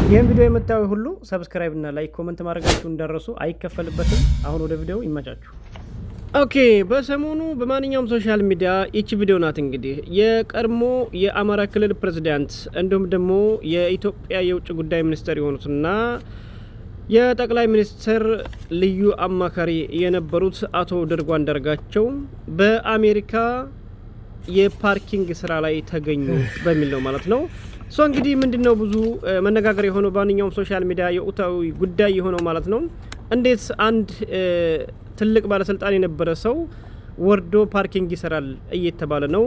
ይህን ቪዲዮ የምታዩ ሁሉ subscribe እና like፣ comment ማድረጋችሁ እንዳትረሱ፣ አይከፈልበትም። አሁን ወደ ቪዲዮው ይመቻችሁ። Okay፣ በሰሞኑ በማንኛውም social media ይቺ ቪዲዮ ናት እንግዲህ የቀድሞ የአማራ ክልል ፕሬዚዳንት እንዲሁም ደግሞ የኢትዮጵያ የውጭ ጉዳይ ሚኒስትር የሆኑትና የጠቅላይ ሚኒስትር ልዩ አማካሪ የነበሩት አቶ ድርጎ አንዳርጋቸው በአሜሪካ የ parking ስራ ላይ ተገኙ በሚል ነው ማለት ነው። So እንግዲህ ምንድነው ብዙ መነጋገር የሆነው፣ በማንኛውም social media የወቅታዊ ጉዳይ የሆነው ማለት ነው። እንዴት አንድ ትልቅ ባለስልጣን የነበረ ሰው ወርዶ parking ይሰራል እየተባለ ነው።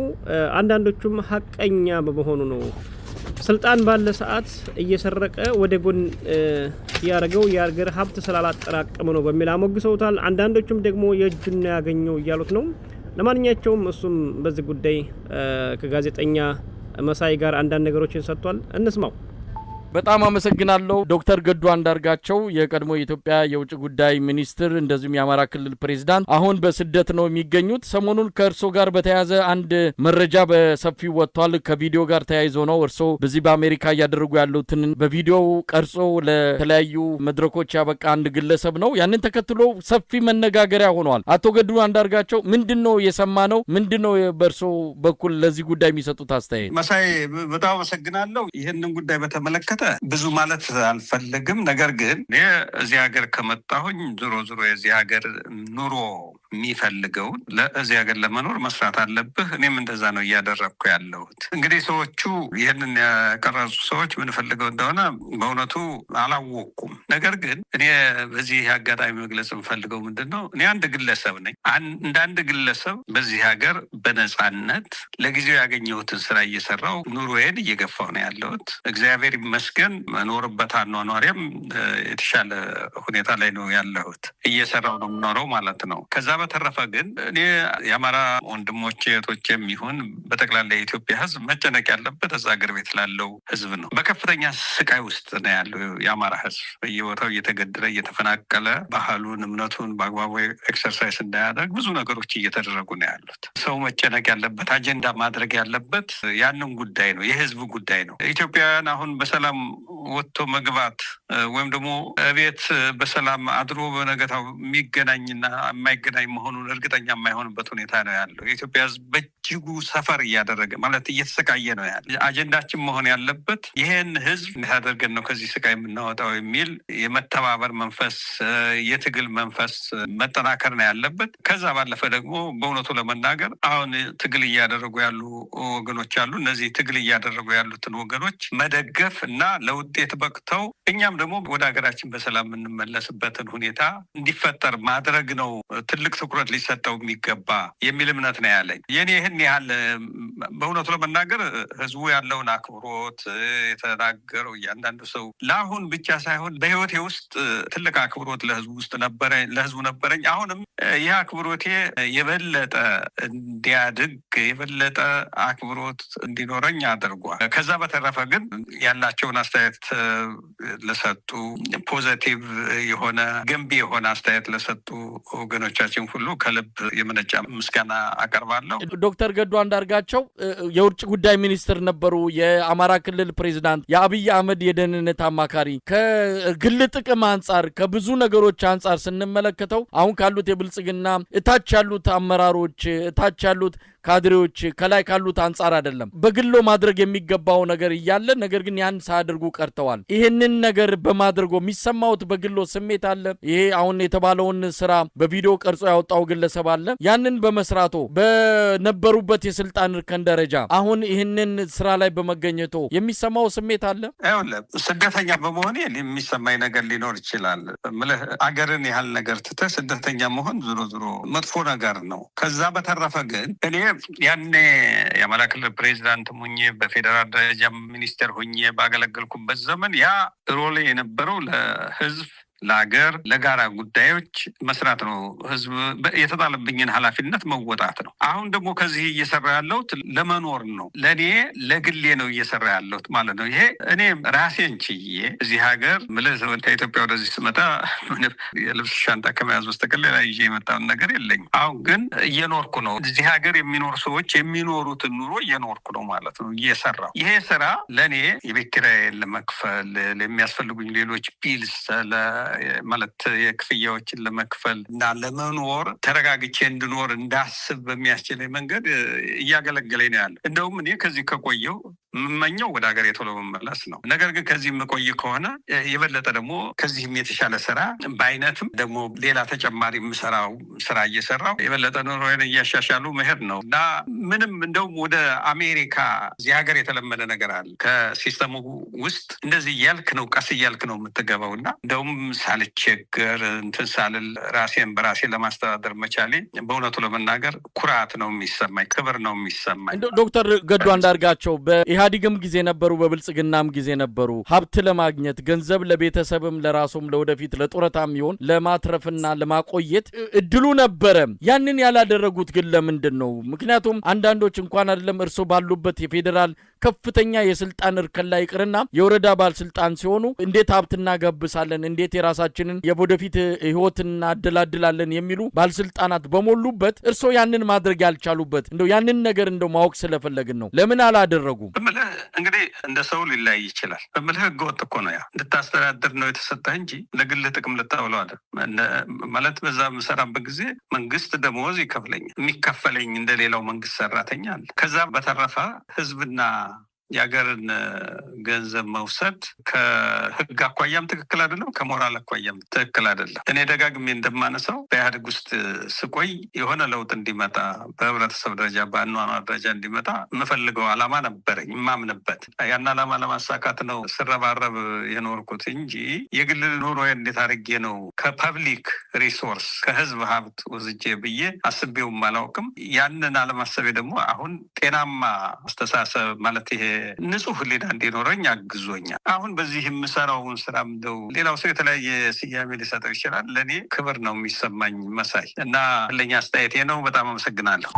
አንዳንዶቹም ሀቀኛ በመሆኑ ነው፣ ስልጣን ባለ ሰዓት እየሰረቀ ወደ ጎን ያደረገው የሀገር ሀብት ስላላጠራቀመ ነው በሚል አሞግሰውታል። አንዳንዶቹም ደግሞ የእጁን ያገኘው እያሉት ነው። ለማንኛቸውም እሱም በዚህ ጉዳይ ከጋዜጠኛ መሳይ ጋር አንዳንድ ነገሮችን ሰጥቷል። እንስማው። በጣም አመሰግናለሁ ዶክተር ገዱ አንዳርጋቸው፣ የቀድሞ የኢትዮጵያ የውጭ ጉዳይ ሚኒስትር እንደዚሁም የአማራ ክልል ፕሬዚዳንት፣ አሁን በስደት ነው የሚገኙት። ሰሞኑን ከእርሶ ጋር በተያያዘ አንድ መረጃ በሰፊው ወጥቷል። ከቪዲዮ ጋር ተያይዞ ነው። እርሶ በዚህ በአሜሪካ እያደረጉ ያሉትን በቪዲዮ ቀርጾ ለተለያዩ መድረኮች ያበቃ አንድ ግለሰብ ነው። ያንን ተከትሎ ሰፊ መነጋገሪያ ሆኗል። አቶ ገዱ አንዳርጋቸው፣ ምንድን ነው የሰማነው? ምንድን ነው በእርሶ በኩል ለዚህ ጉዳይ የሚሰጡት አስተያየት? መሳይ፣ በጣም አመሰግናለሁ። ይህንን ጉዳይ በተመለከተ ብዙ ማለት አልፈልግም። ነገር ግን እኔ እዚህ ሀገር ከመጣሁኝ ዞሮ ዞሮ የዚህ ሀገር ኑሮ የሚፈልገውን ለዚህ ሀገር ለመኖር መስራት አለብህ። እኔም እንደዛ ነው እያደረግኩ ያለሁት። እንግዲህ ሰዎቹ፣ ይህንን የቀረጹ ሰዎች ምን ፈልገው እንደሆነ በእውነቱ አላወቅኩም። ነገር ግን እኔ በዚህ አጋጣሚ መግለጽ የምፈልገው ምንድን ነው፣ እኔ አንድ ግለሰብ ነኝ። እንደ አንድ ግለሰብ በዚህ ሀገር በነፃነት ለጊዜው ያገኘሁትን ስራ እየሰራሁ ኑሮዬን እየገፋሁ ነው ያለሁት። እግዚአብሔር ይመስገን መኖርበት አኗኗሬም የተሻለ ሁኔታ ላይ ነው ያለሁት። እየሰራሁ ነው የምኖረው ማለት ነው። ከዛ በተረፈ ግን እኔ የአማራ ወንድሞቼ እህቶቼም ይሁን በጠቅላላ የኢትዮጵያ ሕዝብ መጨነቅ ያለበት እዛ ሀገር ቤት ላለው ሕዝብ ነው። በከፍተኛ ስቃይ ውስጥ ነው ያለው የአማራ ሕዝብ፣ በየቦታው እየተገደለ፣ እየተፈናቀለ፣ ባህሉን እምነቱን በአግባቡ exercise እንዳያደርግ ብዙ ነገሮች እየተደረጉ ነው ያሉት። ሰው መጨነቅ ያለበት፣ አጀንዳ ማድረግ ያለበት ያንን ጉዳይ ነው፣ የህዝብ ጉዳይ ነው። ኢትዮጵያውያን አሁን በሰላም ወጥቶ መግባት ወይም ደግሞ እቤት በሰላም አድሮ በነገታው የሚገናኝና የማይገናኝ መሆኑን እርግጠኛ የማይሆንበት ሁኔታ ነው ያለው። የኢትዮጵያ ህዝብ በእጅጉ suffer እያደረገ፣ ማለት እየተሰቃየ ነው ያለ። አጀንዳችን መሆን ያለበት ይህን ህዝብ እንዴት አድርገን ነው ከዚህ ስቃይ የምናወጣው የሚል የመተባበር መንፈስ፣ የትግል መንፈስ መጠናከር ነው ያለበት። ከዛ ባለፈ ደግሞ በእውነቱ ለመናገር አሁን ትግል እያደረጉ ያሉ ወገኖች አሉ። እነዚህ ትግል እያደረጉ ያሉትን ወገኖች መደገፍ እና ለውጤት በቅተው እኛም ደግሞ ወደ ሀገራችን በሰላም የምንመለስበትን ሁኔታ እንዲፈጠር ማድረግ ነው ትልቅ ትኩረት ሊሰጠው የሚገባ የሚል እምነት ነው ያለኝ። የኔ ይህን ያህል፣ በእውነቱ ለመናገር ህዝቡ ያለውን አክብሮት የተናገረው እያንዳንዱ ሰው ለአሁን ብቻ ሳይሆን በህይወቴ ውስጥ ትልቅ አክብሮት ለህዝቡ ውስጥ ነበረ፣ ለህዝቡ ነበረኝ። አሁንም ይህ አክብሮቴ የበለጠ እንዲያድግ፣ የበለጠ አክብሮት እንዲኖረኝ አድርጓል። ከዛ በተረፈ ግን ያላቸውን አስተያየት ለሰጡ፣ positive የሆነ፣ ገንቢ የሆነ አስተያየት ለሰጡ ወገኖቻችን ሁሉ ከልብ የመነጨ ምስጋና አቀርባለሁ። ዶክተር ገዱ አንዳርጋቸው የውጭ ጉዳይ ሚኒስትር ነበሩ፣ የአማራ ክልል ፕሬዚዳንት፣ የአብይ አህመድ የደህንነት አማካሪ። ከግል ጥቅም አንጻር፣ ከብዙ ነገሮች አንጻር ስንመለከተው አሁን ካሉት የብልጽግና እታች ያሉት አመራሮች፣ እታች ያሉት ካድሬዎች፣ ከላይ ካሉት አንጻር አይደለም። በግሎ ማድረግ የሚገባው ነገር እያለ ነገር ግን ያን ሳያደርጉ ቀርተዋል። ይህንን ነገር በማድረጎ የሚሰማውት በግሎ ስሜት አለ? ይሄ አሁን የተባለውን ስራ በቪዲዮ ቀርጾ ያወጣው ግለሰብ አለ። ያንን በመስራቶ፣ በነበሩበት የስልጣን እርከን ደረጃ አሁን ይህንን ስራ ላይ በመገኘቶ የሚሰማው ስሜት አለ? ይኸውልህ፣ ስደተኛ በመሆኔ የሚሰማኝ ነገር ሊኖር ይችላል። ምልህ አገርን ያህል ነገር ትተህ ስደተኛ መሆን ዞሮ ዞሮ መጥፎ ነገር ነው። ከዛ በተረፈ ግን እኔ ያኔ የአማራ ክልል ፕሬዚዳንት ሁኜ፣ በፌዴራል ደረጃ ሚኒስቴር ሁኜ ባገለገልኩበት ዘመን ያ role የነበረው ለህዝብ ለሀገር ለጋራ ጉዳዮች መስራት ነው። ህዝብ የተጣለብኝን ኃላፊነት መወጣት ነው። አሁን ደግሞ ከዚህ እየሰራ ያለሁት ለመኖር ነው። ለእኔ ለግሌ ነው እየሰራ ያለሁት ማለት ነው። ይሄ እኔ ራሴን ችዬ እዚህ ሀገር ምልህ ከኢትዮጵያ ወደዚህ ስመጣ ምንም የልብስ ሻንጣ ከመያዝ በስተቀር ሌላ ይዤ የመጣውን ነገር የለኝም። አሁን ግን እየኖርኩ ነው። እዚህ ሀገር የሚኖሩ ሰዎች የሚኖሩትን ኑሮ እየኖርኩ ነው ማለት ነው፣ እየሰራሁ። ይሄ ስራ ለእኔ የቤት ኪራዬን ለመክፈል፣ ለሚያስፈልጉኝ ሌሎች bills ማለት የክፍያዎችን ለመክፈል እና ለመኖር፣ ተረጋግቼ እንድኖር እንዳስብ በሚያስችለኝ መንገድ እያገለገለኝ ነው ያለ። እንደውም እኔ ከዚህ ከቆየሁ የምመኘው ወደ ሀገሬ ቶሎ መመለስ ነው። ነገር ግን ከዚህ የምቆይ ከሆነ የበለጠ ደግሞ ከዚህም የተሻለ ስራ፣ በአይነትም ደግሞ ሌላ ተጨማሪ የምሰራው ስራ እየሰራው የበለጠ ኑሮዬን እያሻሻሉ መሄድ ነው። እና ምንም እንደውም ወደ አሜሪካ፣ እዚህ ሀገር የተለመደ ነገር አለ። ከ system ኡ ውስጥ እንደዚህ እያልክ ነው፣ ቀስ እያልክ ነው የምትገባው። እና እንደውም ሳልቸገር፣ እንትን ሳልል ራሴን በራሴ ለማስተዳደር መቻሌ በእውነቱ ለመናገር ኩራት ነው የሚሰማኝ፣ ክብር ነው የሚሰማኝ። እንደው ዶክተር ገዱ አንዳርጋቸው በኢህአዴግም ጊዜ ነበሩ፣ በብልጽግናም ጊዜ ነበሩ። ሀብት ለማግኘት፣ ገንዘብ ለቤተሰብም ለራሱም ለወደፊት ለጡረታም ይሆን ለማትረፍና ለማቆየት እድሉ ነበረ። ያንን ያላደረጉት ግን ለምንድን ነው? ምክንያቱም አንዳንዶች እንኳን አይደለም እርሶ ባሉበት የፌዴራል ከፍተኛ የስልጣን እርከን ላይ ይቅርና የወረዳ ባለስልጣን ሲሆኑ እንዴት ሀብት እናገብሳለን፣ እንዴት የራሳችንን የወደፊት ህይወት እናደላድላለን የሚሉ ባለስልጣናት በሞሉበት እርሶ ያንን ማድረግ ያልቻሉበት እንደው ያንን ነገር እንደው ማወቅ ስለፈለግን ነው። ለምን አላደረጉም? እምልህ እንግዲህ እንደ ሰው ሊለያይ ይችላል። እምልህ ህገወጥ እኮ ነው። ያ እንድታስተዳድር ነው የተሰጠህ እንጂ ለግልህ ጥቅም ልታውለው አይደል። ማለት በዛ የምሰራበት ጊዜ መንግስት ደመወዝ ይከፍለኛል። የሚከፈለኝ እንደሌላው መንግስት ሰራተኛ አለ። ከዛ በተረፈ ህዝብና የሀገርን ገንዘብ መውሰድ ከህግ አኳያም ትክክል አይደለም፣ ከሞራል አኳያም ትክክል አይደለም። እኔ ደጋግሜ እንደማነሳው በኢህአዴግ ውስጥ ስቆይ የሆነ ለውጥ እንዲመጣ፣ በህብረተሰብ ደረጃ በአኗኗር ደረጃ እንዲመጣ የምፈልገው ዓላማ ነበረኝ፣ የማምንበት። ያን ዓላማ ለማሳካት ነው ስረባረብ የኖርኩት እንጂ የግል ኑሮ እንዴት አድርጌ ነው ከ public resource፣ ከህዝብ ሀብት ወስጄ ብዬ አስቤውም አላውቅም። ያንን አለማሰቤ ደግሞ አሁን ጤናማ አስተሳሰብ፣ ማለት ይሄ ንጹህ ህሊና እንዲኖረኝ አግዞኛል። አሁን በዚህ የምሰራውን ስራ እንደው ሌላው ሰው የተለያየ ስያሜ ሊሰጠው ይችላል። ለእኔ ክብር ነው የሚሰማኝ መሳይ፣ እና ለኛ አስተያየቴ ነው። በጣም አመሰግናለሁ።